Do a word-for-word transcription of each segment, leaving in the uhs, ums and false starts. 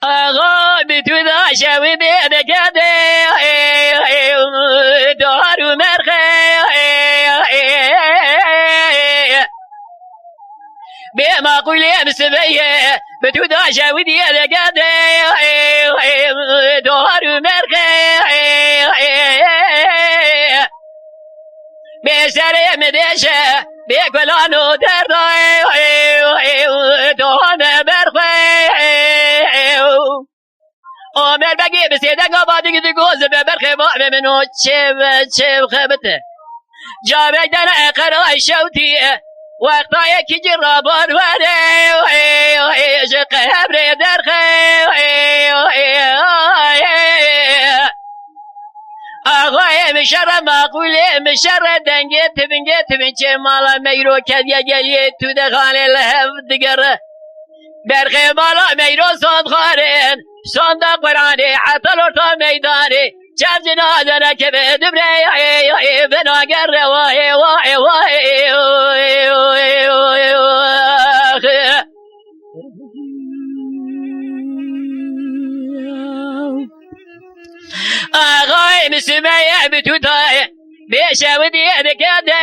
Axa bi tu da şewî dê dikete, dar û merxe. Bê maqûlê bi sibeyê, bi tu da şewî dê dikete, dar û merxe. Bê serê min dêşe, bê kulan û derda, dane berxwe. Omer Begê bi sêdek ava digi digoz be berxê bavê min o çêv, çêv xebite. Cavek dene qeray şewtî, wexta yekî ci rabar were, ji qebrê derxe. Axayê min şere maqûlê min şere dengê tibingê tibin çê mala meyro kediye geliyê tu de xanê li hev digere. Berxê mala meyro sond xarin, sonda Qur'anê heta lorta meydanê, çev cinazene keve dibre, vena gerre, wahê, wahê, wahê. Axayê min Sumeyye bi tu dayê, bê şewidiyê dikete,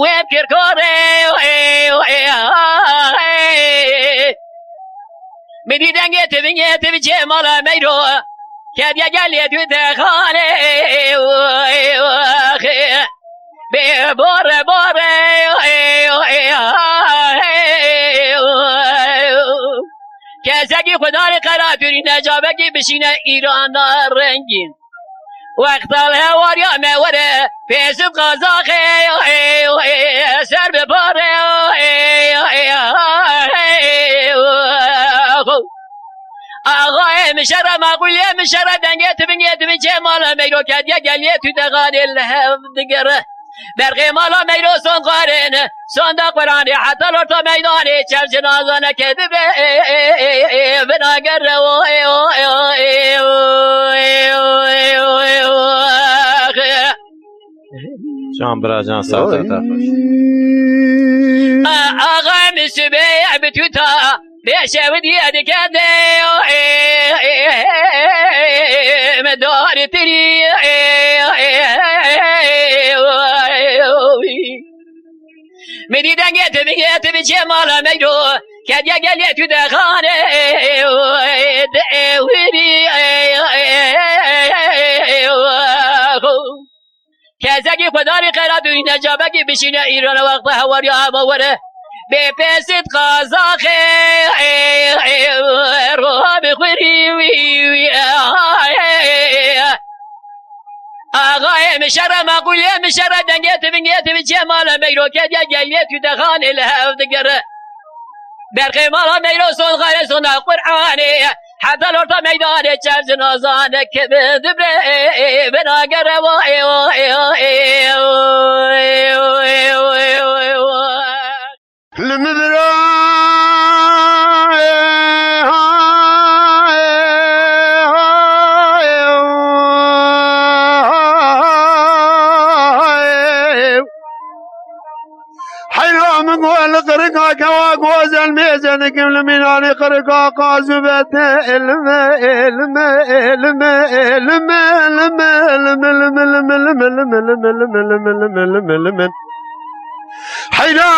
wê kirkorê. Min dî dengê tivingê tivicê mala meyro, kediye gelê tu texanê. Bê bore bore. Kesekî xwedarê qeratûrî necabekî bişîne Îrana rengîn. Wexta li hewariya me were, pêsib qazaxê, ser bi parê. Axayê min şere maqûlê min şere dengê tibingê tibin çê mala meyro kediye geliyê tu texanê li hev digere. Berxê mala meyro son xarin, sonda Qur'anê heta lorta meydanê çev cinazane kedibe, vina gerre. Can bira can, saeta te xweş. Axa min sibê bi tu ta, bê şewidiyê dikete, me dar tirî. Min dî dengê tibingê tibin çê mala meyro, kediye gelê tu de xanê, de ewirî. Kesekî xwedarî qeratûrî necabekî bişîne Îrana wexta hewariya hema were. Bê pêsit qazaxê, roha bi xwirî wî wî. Axayê min şere maqûlê min şere dengê tibingê tibin çê mala meyro kediye geliyê tu texanê li hev digere. Berxê mala meyro son xare sona Qur'anê. Heta lorta meydanê çev cinazane keve dibre, vena gerre. Li min bira, heyra min go li qirika kewa gozel mêze dikim li mînanê qirika qazû bete. Ilme, ilme, ilme, ilme, ilme, ilme, ilme, ilme, ilme, ilme, ilme, ilme, ilme, ilme, ilme, ilme, ilme. Heyla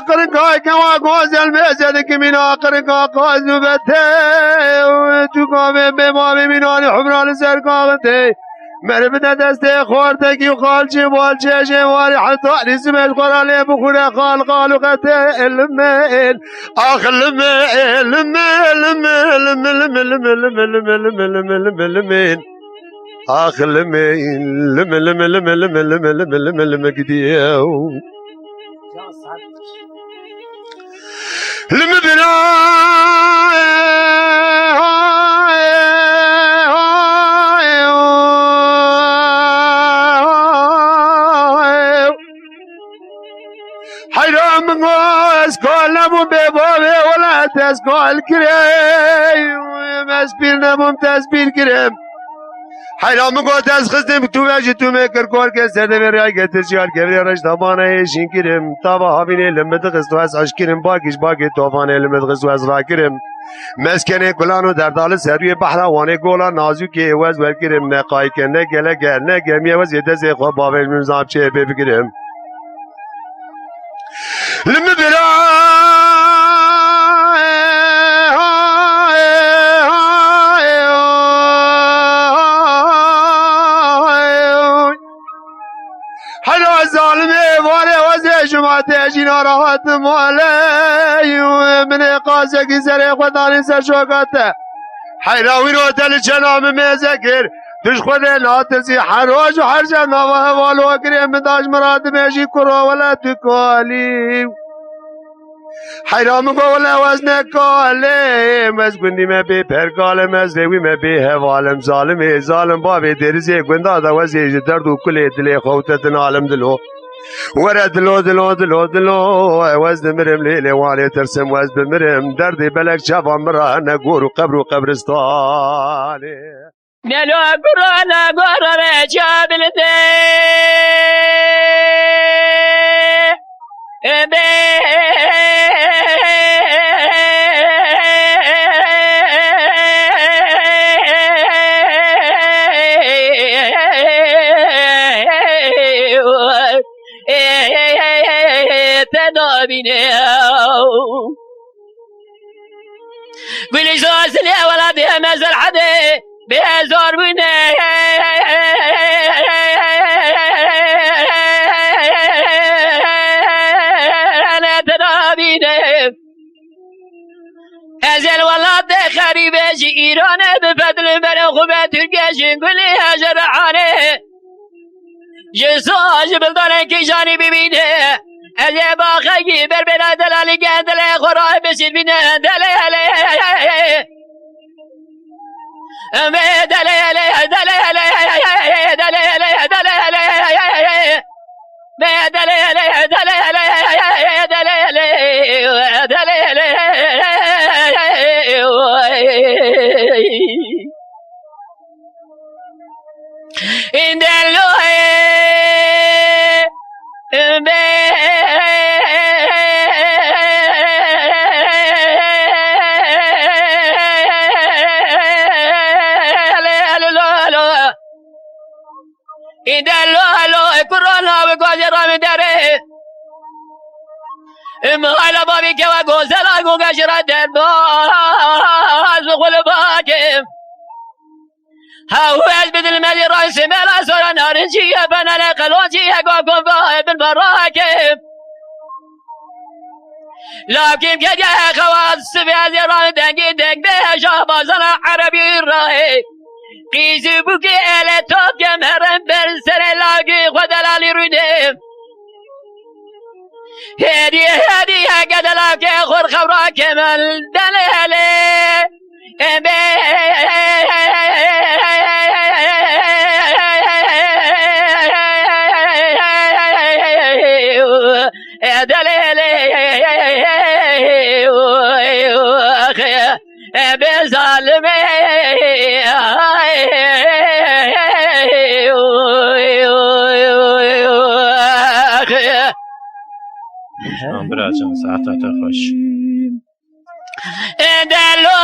qirka kewa gozel mêze dikimîna qirka qazû bete. Tu kavê bê bavê mînanî hubra li ser kaxitê. Merivine destê xortekî û xalçê balçê jê warî heta lîzimê ji xwe re lê bixwire xal xal û xete. Ilme, il, ax ilme, ilme, ilme, ilme, ilme, ilme, ilme, ilme, ilme, ilme, ilme, ilme, ilme. Ax limê, limê, limê, limê, limê, limê, limê, limê, limê gidiye. Limê bira. Heyran min go ez kal nebûm bê bavê welat ez kal kirê. Ez pîr nebûm te ez pîr kirê. Heyra min got ez xistim tu ve ji tu me kir kor ke serdevê rêya getir jiyar kevirê reş damana êşîn kirim. Tava havînê li min dixist û ez eşkirim, bakî ji bakê tofanê li min dixist û ez rakirim. Meskenê kulan û derdali seruyê behra wanê gola nazûkê êwez werkirim. Ne qayike, ne geleke, ne gemiye wezê dezê xwe bavêj min zam çê pê bigirim. Li min bira Hela zalimê, varê wezê ji ma te jî narahat male. Minê qasekî serê xwe danî ser şoka te. Heyra wî ro te li çena min mêze kir. Tu ji Xwedê natirsî, her roj û her şev nava hevalokirê min da ji min re dimêjî kuro wele tu kalî. Heyra min got wele ez ne kalim, ez gundî me bê perkalim, ez rêwî me bê hevalim, zalimê zalim bavê dêrizê gunda de wezê ji derd û kulê dilê xwe û te dinalim dilo. Were dilo, dilo, dilo, dilo, ez dimirim lê lê wanê tirsim, ez bimirim, derdê belek çavan min re ne gor û qebr û qebristanê. Nelo kurana gorare çabilite. Ebe. Te nabîne. Gulî zazilê wela bê me zerhedê bê zor bûne. Ne tenabîne. Ez el welatê xerîbê ji Îranê bi fedlê berê xwe be Tirkiye ji gulî hejrehanê. Ji so ji bildanekî janî bibîne. Ez ê baxekî berbêra delalî ke delê xwe raye bisîrbîne. Delê hele. Eme delê hele, delê hele, delê hele, delê hele. Me delê hele, delê hele, delê hele, delê hele. Îde lo lo, kurana bi gazê ra min derê. Im hala babî kewa gozela goga jira derbaz xulbake. Hew ez bi dilmezî ray simela sora narinciye benele qelonciye gogon va bin barake. Lakin geriye xewat sibê ez ê ran dengî deng be şahbazana erebî raye. Qîzî bûkê ele top ke merem ber serê lagî xwe delalî rûnê. Hêdî hêdî heke delakê xwe xewra kemel delê hele. Ebe. Delê hele. Ebe zalimê. Biracım, saata te xweş. Delo.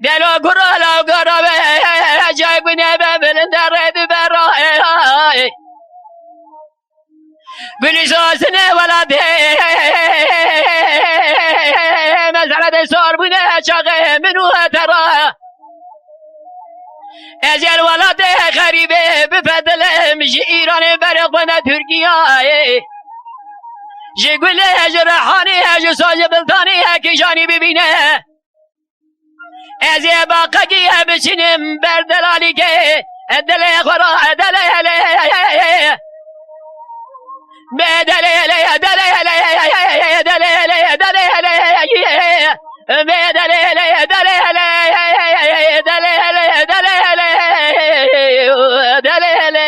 Delo gurala garabe, cay gune be bilinde redi be ra. Gulî zazine welatê. Mezhebê sor bûne çaxê min û te ra. Ez ê li welatê xerîbê bifedilim, ji Îranê berê xwe ne Tirkiyeyê. Ji gulê, ji rehanî, ji sazê biltanî, hekî janî bibîne. Ez ê baqekî biçînim ber delalîkê, delê xwe ra, delê hele. Be delê hele, delê hele, delê hele, delê hele. Be delê hele, delê hele, delê hele, delê hele, delê hele.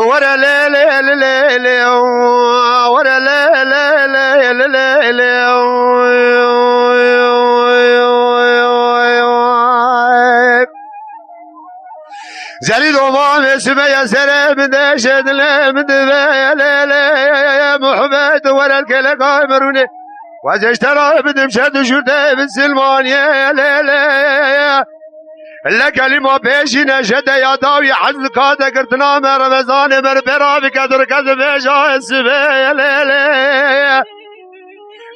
Were lê lê lê lê lê, were lê lê lê lê lê lê. Zelî doma me sime ya sere min de şedile min dibe lê lê. Muhammed were keleka merûne. Wazêştera bidim şed û şûrte bisilmaniye lê lê. Le kelîma pêşîne jete ya dawî hezl kate girtina me Remezanê me li pêra bike dirke dibêja sibê lê lê.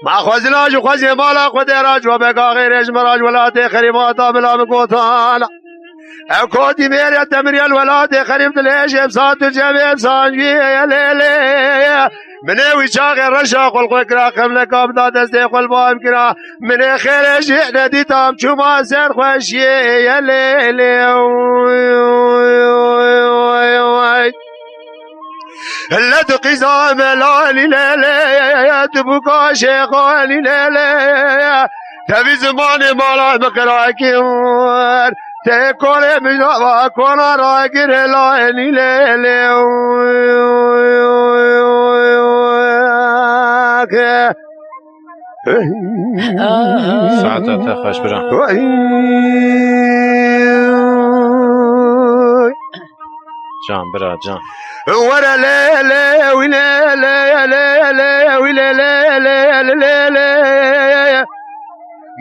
Ma xwezina ji xweziyê mala Xwedê ra ji we beka xêrê ji me ra ji welatê xerîbata bila min gotana. Ew kotî mêrê temiriye li welatê xerîb dilêjê bi sat û cemê bi sanciyê lê lê. Min ê wî çaxê reşa xwe li xwe kira xemleka bida destê xwe li bam kira. Min ê xêrê jê nedîtam çûma ser xweşiyê ye lê lê. Le tu qîza me lanî lê lê, tu bûka şêxanî lê lê. Tevî zimanê mala min qirakin. Tê kolê min nava kona ragire lanî lê lê. Saeta te xweş bira. Can bira can. Were lê lê wî lê lê lê lê wî lê lê lê lê lê lê.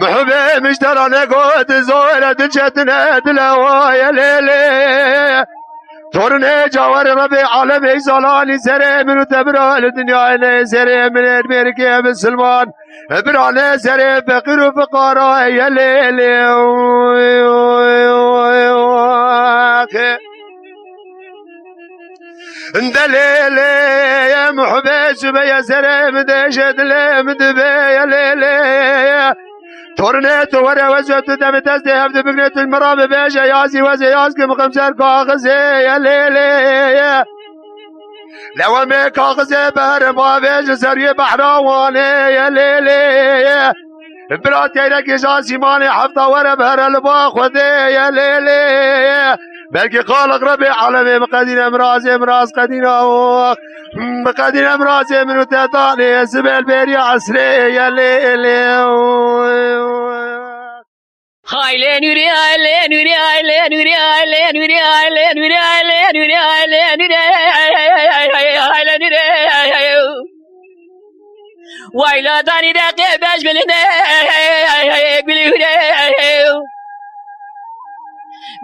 Muhibê miştera negot zore diçetine dilewaye lê lê. Torunê cawarê Rebê alemê zalanî serê min û te bira li dinyayê ne serê min ê mêrikê misilman. Birane serê feqîr û fiqara ye lê lê. De lê lê ye muhbê sibê ye serê min de jê dilê min dibe ye lê lê. Tornê tu were weze tu demê destê hev dibigre tu mira bibêje yazî weze yaz ki mixim ser kaxizê ye lê lê. Lewemê kaxizê berim avê ji seriyê behra wanê ye lê lê. Bira teyrek êja sîmanê hefta were bere li ba Xwedê ye lê lê. Belkî Xaliq Rebê alemê miqedîne mirazê miraz qedîna ox. Miqedîne mirazê min û te danê sibê li bêriya esrê ye lê lê. Hayle nuri, hayle nuri, hayle nuri, hayle nuri, hayle nuri, hayle nuri, hayle nuri, hayle nuri. Wayla dani de qe bej bilinde, gülüre.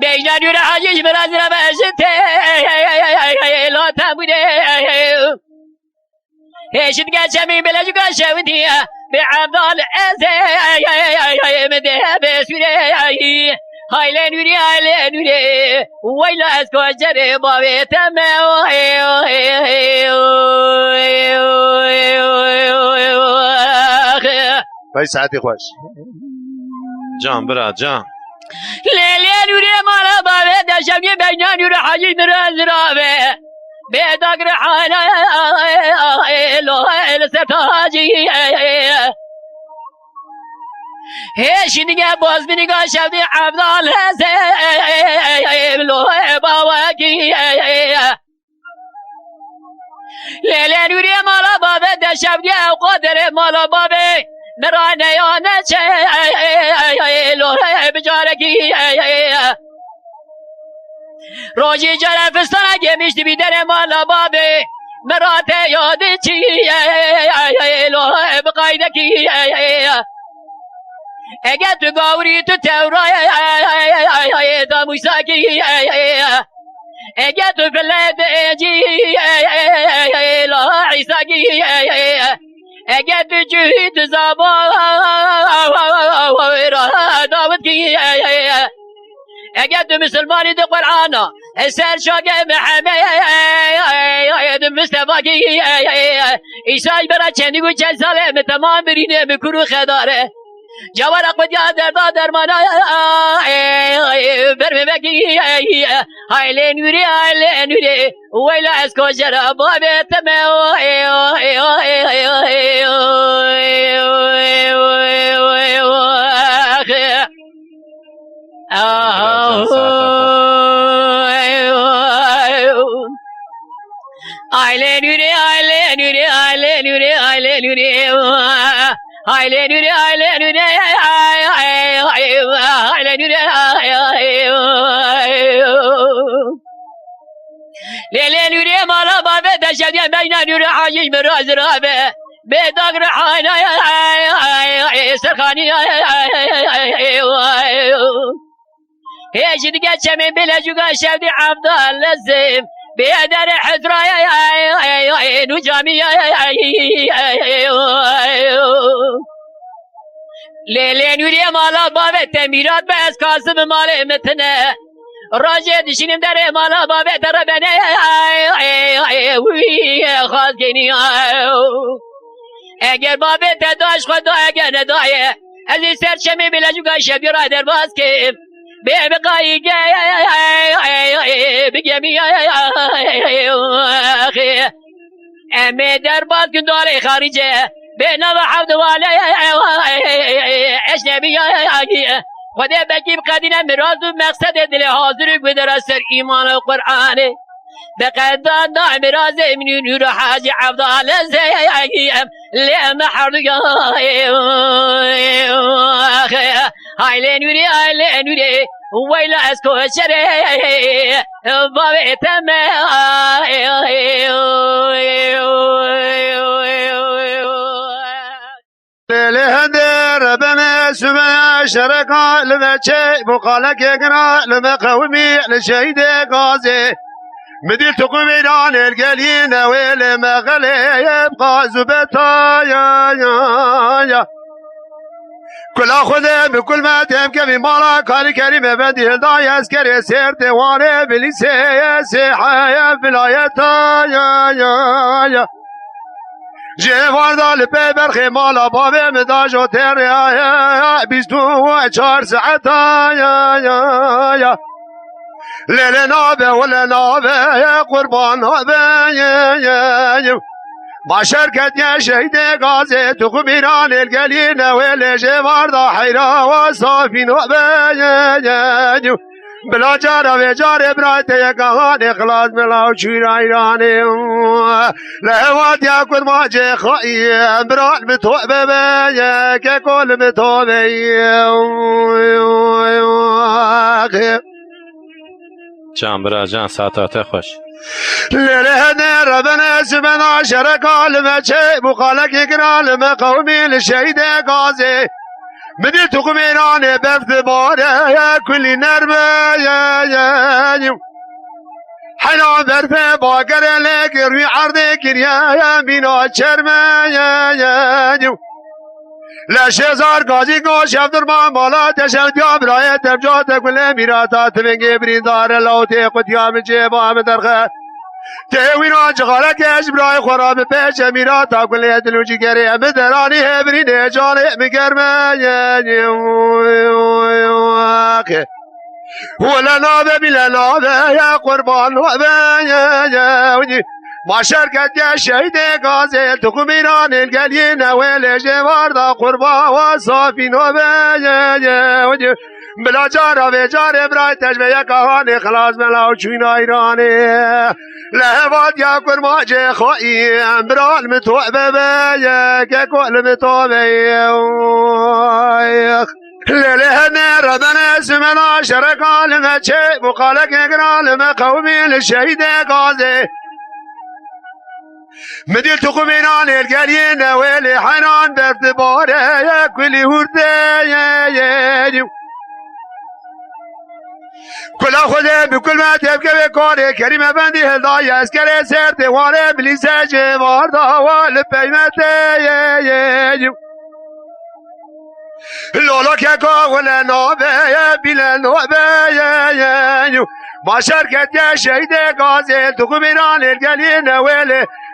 Bejna nuri haciş biraz rabajite, la tabure. Hêşit geçemî bile ji gaşe witiye. Bi Evdal ez ê min de be sûre. Hayle nûrê, hayle nûrê. Weyla ez kocerê bavê te me. Vay saetî xweş. Can bira can. Lê lê nûrê mala bavê de şevgê beyna nûrê hacî nira zirave. Bêdagir hale lo el sertacî. Hê şînige bozbînîga şevdî Evdal heze lo bawekî. Lê lê nûrê mala bavê de şevdî ew qaderê mala bavê. Mirane ya neçe lo bicarekî. Rojî care fistana gemiş dibî derê mala bavê. Mirate ya diçî lo bi qaydekî. Ege tu gawrî tu tewra damûsakî. Ege tu file de cî la îsakî. Ege tu cihî tu zaba ra Dawid kî. Ege tu misilmanî di Qur'ana, ser şagê Mihemed Mistefa kî. Îsa ji bera çendî û çend salê min temam birîne min kur û xedare. Cewara qutiya derda dermana, ber me vekî, haylê nûrê, haylê nûrê, weyla ez kojera bavê te me. Aile nure, aile nure, aile nure, aile nure. Aile nure, aile nure, aile nure. Lele nure mala bavê te şevdiye beyna nure hacî mi razirabe. Bê dag re ay ay ay ay ay serxanî ay ay ay ay ay ay. Hê ji dige çemên bêle juga şevdî Evdal Lezim. Bê derê hizra ay ay ay ay nû camî ay ay ay ay ay. Lê lê nûriyê mala bavê te mîrat be ez Kasim malê mitine. Rojê dişînim derê mala bavê te re bene. Wî xaz genî. Eger bavê te daş xwe da eger nedaye, ez ê ser çemê bêle juga şevî ra derbas kim. Bê bi qayî ge bi gemî. Em ê derbas kin dalê xarîce. Bê nava hevdivale eşnebî. Xwedê bekî bi qedîne miraz û meqsedê dilê hazir û gudera ser îman û Qur'anê. Bi qeda da mirazê min û nûr û Hacî Evdal Lezim. Lê me herdû ya. Haylê nûrê, haylê nûrê. Weyla ez koçerê. Bavê te me. Lê hende rebene süme şereka li me çey bu qalekê gina li me qewimî li şehîdê gazê. Midî tuqumîran êl gelî newê lê me xelê ye bi qaz û beta ya ya ya. Kula Xwedê bi kul me têm kevî mala Kalî Kerîm Efendî hildayê eskerê sêrtê warê bilîsê ye sê heye vilayeta ya ya ya. Ji êvarda li pê berxê mala bavê min da jo têrê bîst û çar saeta ya ya ya. Lê lê nabe wele nabe qurban nabe. Başer ketiye şehîdê gazê tu xu bîran êl gelî newê lê jê varda heyra wa safî nabe. Bila cara vê carê birayê te yeka hanê xilas mela û çûyra îranê. Li hevatiya kurmancê xayî biran bi to bebe, keko li bi to be. Can bira can, sata te xweş. Lê lê hene rebene zimena şereka li me çê bu qalekê gina li me qewmî li şehîdê gazê. Min dî tuxumê nanê berf dibare, kulî nerme. Hena berfe bagere lê rûyê erdê kiriye, mîna çerme. Leşê zar gazî goş ev dirma mala te şevdiya birayê tevca te kulê mîrata tivingê birîndare lawtê qutiya min cêba min derxe. Tê wîna cixaleke ji birayê xwe re bipêşe mîrata kulê dil û cigerê min deranî hêbirînê canê min germe. Wele nabe bîle nabe ye qurban nabe ye. Maşer ketiye şehîdê gazê tuxumîranê geliyê newê lê jê varda qurba wa safî nabe ye. Bila cara vê carê birayê te ji vê yeka hanê xilas bela û çûyna îranê. Li hevatiya kurmancê xweyî em biran min to bebe ye, keko li min to be ye. Lê lê hene rebene zimena şereka li me çê bu qalekê gina li me qewmî li şehîdê gazê. Min dî tuxumînan êl geliyê newê lê heyran derdibare ye kulî hûrtê ye. Kula Xwedê bi kul me tevke vê karê Kerîm Efendî hildaye eskerê ser tê warê bilîse jê varda wa li peymetê ye. Lolo keko wile nabe ye, bîle nabe ye. Başer ketiye şehîdê gazê, tuxumîran êl gelî newêlê.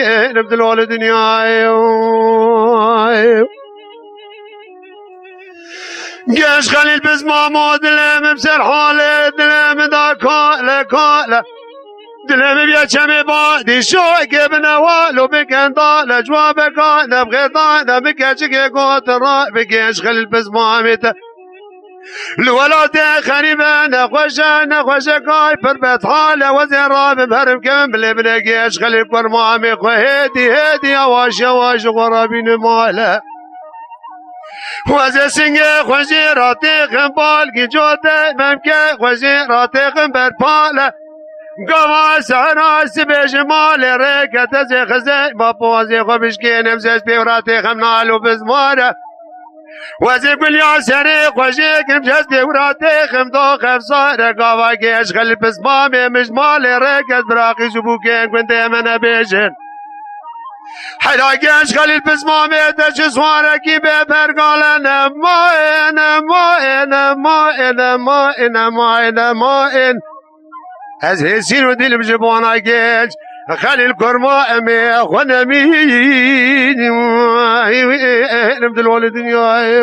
bînim dilolê dinyayê. Geç Xelîl bizmamo dilê min ser halê dilê min da kale kale. Dilê min bîye çemê badî şoke binewal û bikendale cwabeka ne bixêrdane min keçikê gotin ra bi geç Xelîl bizmamê te. Li welatê xerîbe nexweşe, nexweşe kay pir bethale, wezê rabim herim kevim bilê binê geç Xelîl kurmamê xwe hêdî, hêdî, yavaş, yavaş ji xwe rabînim male. Wezê singê xwe jî ratêxim balkî cote, memke xwe jî ratêxim berpale. Gava sehra sibê ji malê rêke tezê xizey, bapo wezê xwe bişkênim, zez pêv ratêxim nal û bizmare. Wezê gul ya serê xwe jê kim, cez dêwra têxim do xefsare gava geç xelî pismamê mij malê rê kes biraqî ji bûkên gundê me nebêjin. Hela genç Xelîl pismamê te çi swarekî bê pergale ne maê, ne maê, ne maê, ne maê, ne maê, ne maê. Ez hêsîn û dîlim ji bona genç Xelîl kurma em ê xwe nemînim dilolê dinyayê.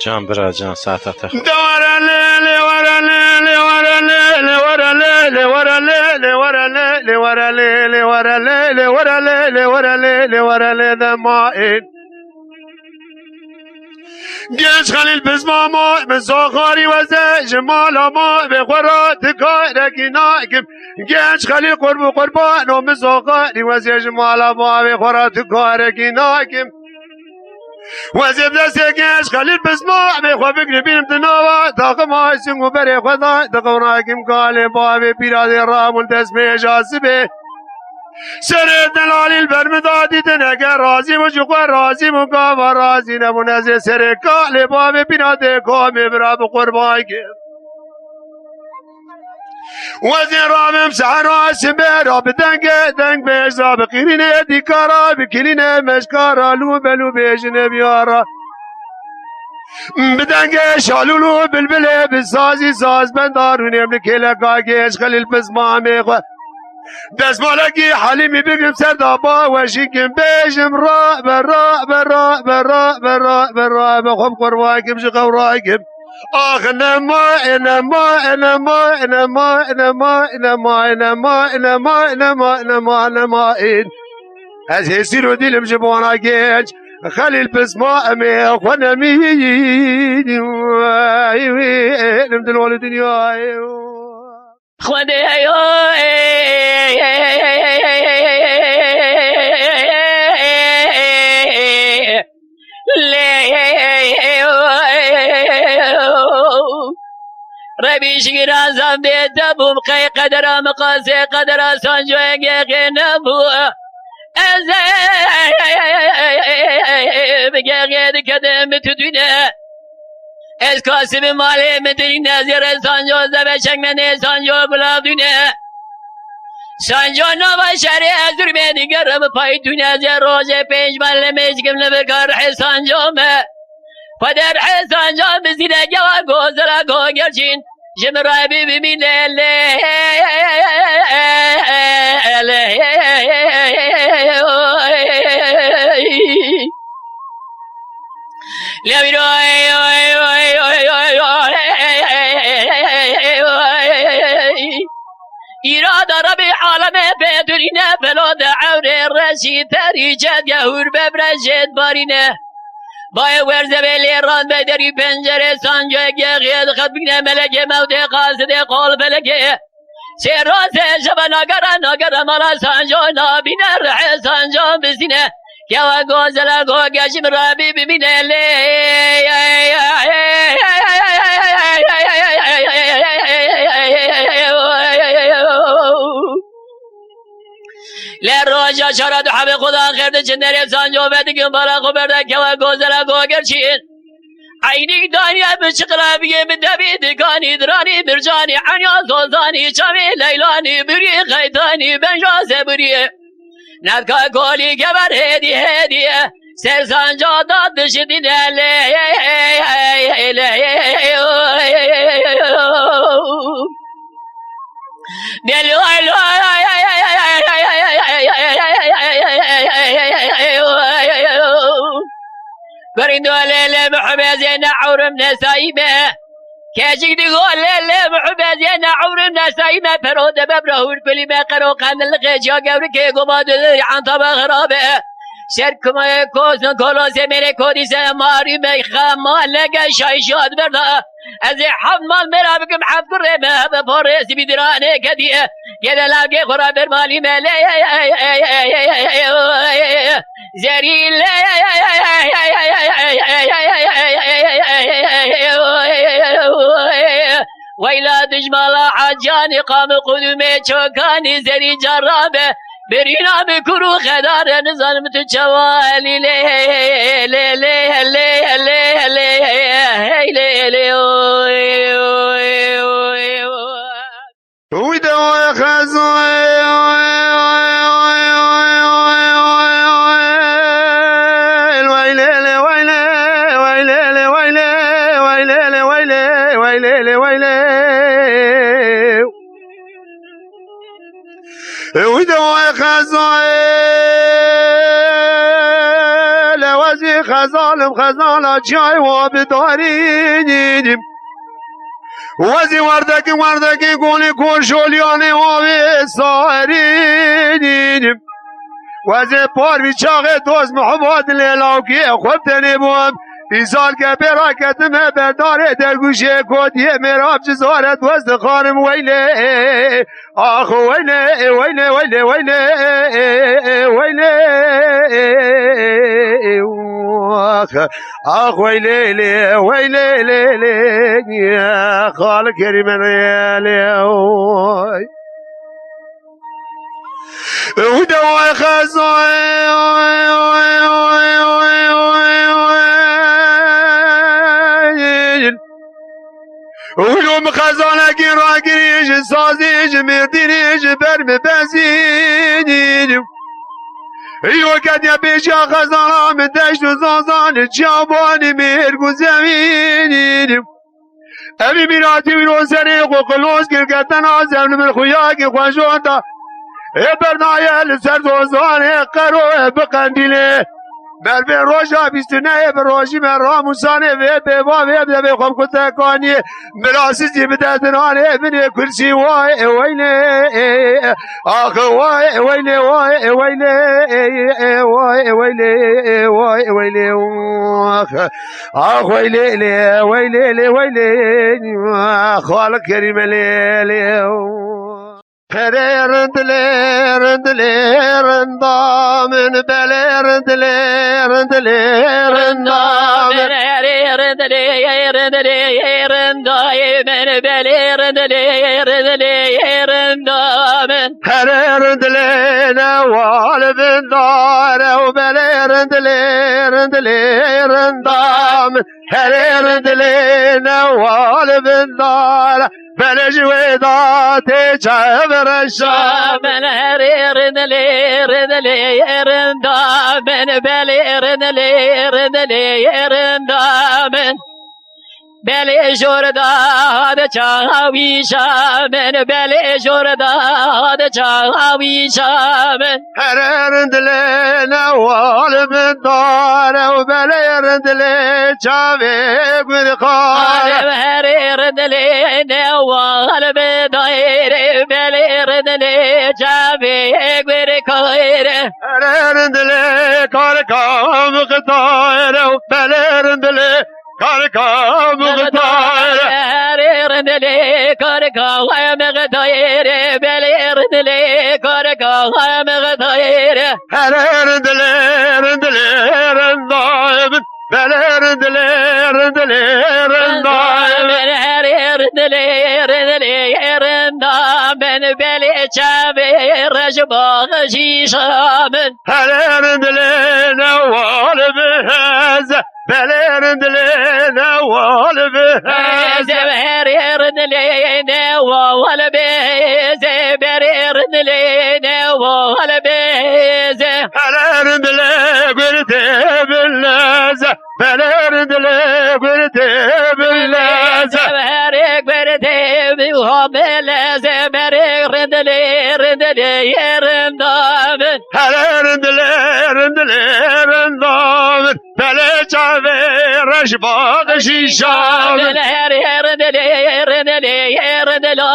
Can bira can, saeta te xweş. De were lê, lê were lê, lê were lê, lê were lê, lê were lê, lê were lê, lê were lê, lê were lê, lê were lê, lê were lê, lê were lê de ma ên. Genç Xelîl Bizmamo, min soxarî weze ji mala ma, vê xwe ra ti karekî nakim. Genç Xelîl qurb û qurbano, min soxarî weze ji mala ma, vê xwe ra ti karekî nakim. Wezê bi destê genç Xelîl Bismamê xwe bigirî bînim di nava taxima sing û berê xwe da di qewnakim kalê bavê pîra dê rabûn destmêja sibê. Serê delalî li ber min da dîtin, eger razî bû ji xwe razî bû, gava razî nebûn ez ê serê kalê bavê pîra dê komê bira bi qurban kim. Wezên rabim sehera sibê ra bi dengê deng bêjza bi qîrînê dîkara bi kilînê meşkara lû belû bêjinê biyara. Bi dengê şalûlû bilbilê bi sazî saz benda rûnê min kêleka gêj Xelîl Pismamê xwe. Destmalekî Helîmî bigim ser da ba weşî kim bêjim ra be ra be ra be ra be ra be ra be xwe bi qurban kim ji qewra kim. Ax nema, nema, nema, nema, nema, nema, nema, nema, nema, nema, nema, nema, nema, ên. Ez hêsîr û dîlim ji bona genç Xelîl Pisma em ê xwe nemînim dilolê dinyayê. Xwedê heyo, lê Rebî ji giran zam dê te bûm, qey qedera miqasê qedera sancoyê gêxê nebû. Ez bi gêxê dikedim bi tu dûne. Ez kasibî malê min dirîne, zêrê sanco zeve çekmenê sanco gula dûne. Sanco nava şerê ez zurmê digerim pay dûne, zê rojê pênc mal lemê dikim li vir ka rihê sanco me. Xwedê rihê sanco bizîne gewa gozela go gerçîn. Ji min re bî bimîne lê, lê. Lewîro, îrada Rebî alemê pê durîne, pelo de ewrê reşî terî cedge hûr bebre jêd barîne. Bayê werze bê lê ran be derî pencerê sancoyê gexê dixet bîne melekê mewtê qasidê qol felekê. Sê rosê şefe nagere, nagere mala sanco nabîne, rihê sanco bizîne. Kewa gozela go gejim rabî bimîne lê. Lê roja şara du hebê xwe da xêr diçin derê sanco vedikin bara xwe berde kewa gozela go gerçîn. Eynî daniye bi çiqlaviyê bi devî dikanî diranî bircanî enya zozanî çavê leylanî birî xeytanî benja zeburî. Nedka kolî gever hêdî hêdî ser sanca da dişitîne lê lê. Dê loy loy Gorindo lê lê mihbezê ne ewrim ne sayî me. Keçik digo lê lê mihbezê ne ewrim ne sayî me. Pero de bebra hûr kulî me qero qendil xêciya gewrikê goma dili anta be xirabe. Ser kuma kosno kolo semere kodî se marî me xema lege şayşat berda. Ez ê heft mal mêra bikim, heft kurê me bi porê sibî diranê ketiye. Gede lavgê xwe ra ber malî me lê. Zerî lê. Weyla dijmala acanî qamî qudûmê çokanî zerî cara be. Berîna bi kur û xedar e, nizanim tu çawa lî lê, lê, lê, lê, lê, lê, hey lê, lê, oy, oy, oy, oy. Wî de oy xezay, oy, oy, oy, oy, oy, oy, oy, oy, oy, oy, lê, lê, oy, lê, oy, lê, lê, oy, lê, oy, lê, lê, oy, lê, oy, lê, lê, oy, lê. Ew de wê xezayê, le wezî xezalim xezala çiyayê wa bidarînim. Wezî werdekî werdekî golî koşoliyanê wa wê sarînim. Wezê parvî çaxê dost Mihemed lê lawkiyê xwe bi tenê bûm. Îsal ke pê raketime berdarê dergûşê kotiyê mêrab ci zare dost dixarim weylê. Ax weylê, weylê, weylê, weylê, weylê, ax, ax weylê lê, weylê lê lê, xal kerîme lê, oy. Ew de way xezay, oy, oy, oy, oy, oy, oy, oy. Wilo min xezanekî ragirî ji sazî, ji mêrdînî, ji ber min bezînî. Îro ketiye pêşiya xezana min deşt û zazan, çiyabanî mêrg û zewînî. Evî mîratî wî roserê xwe qilos kir, ketena zevn min xuyakî xwe jota. Ê bernaye li ser zozanê qero ê biqendîlê. Bervê roja bîst û nehê bi rojî me ramûsanê vê bêva vê devê xwe bi kutekaniyê. Mirasizî bi dezdiranê binê kursî way ê weynê. Ax way ê weynê, way ê weynê, way ê weynê, way ê weynê, ax. Ax weylê lê, weylê lê, weylê, xalik kerîme lê, lê. Perê rind lê, rind lê, rinda min, belê rind lê, rind lê, rinda min. Herê rind lê, rind lê, rinda min, belê rind lê, rind lê, rinda min. Herê rind lê newal bindare û belê rind lê, rind lê, rinda min. Herê rind lê newal bindare, belê ji wê da tê çev reşa min. Herê rind lê, rind lê, rinda min, belê rind lê, rind lê, rinda min. Belê jor da de çawa wî şa min, belê jor da de çawa wî şa min. Herê rind lê newal min dare û belê rind lê çavê gur xare. Herê rind lê newal min dare, belê rind lê çavê gur xare. Herê rind lê kar kam xitare û belê rind lê Karka muxtar. Herê rind lê karka mixtayê, belê rind lê karka mixtayê. Herê rind lê, rind lê, rinda min. Belê rind lê, rind lê, rinda min. Herê rind lê, rind lê, rinda min. Belê çavê reş baxşîşa min. Herê rind lê newal biheze. Belê rind lê newal biheze. Herê rind lê newal biheze. Belê rind lê newal biheze. Herê rind lê gurtê bileze. Belê rind lê gurtê bileze. Herê gurtê bileze. Berê rind lê, rind lê, rinda min. Herê rind lê, rind lê, rinda min. Belê çavê reş baxşîşa min. Herê rind lê, rind lê, rinda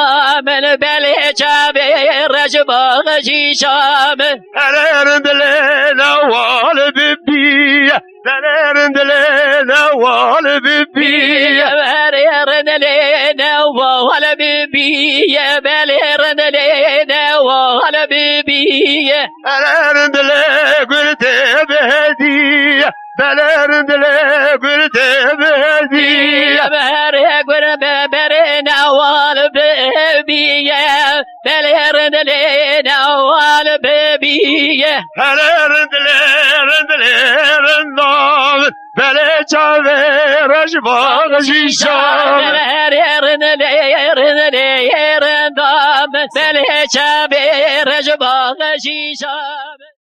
min. Belê çavê reş baxşîşa min. Herê rind lê newal bibiye. Belê rind lê newal bibiye. Herê rind lê newal bibiye. Belê rind lê newal bibiye. Herê rind lê gurtê bihediye. Belê rind lê gurtê bihediye. Herê gur be-, berê newal bibiye. Belê rindilê newal bibiye. Hele rindilê, rindilê, rindal. Belê çavê rejba jîşan. Herê rindilê, rindilê, rindal. Belê çavê rejba jîşan.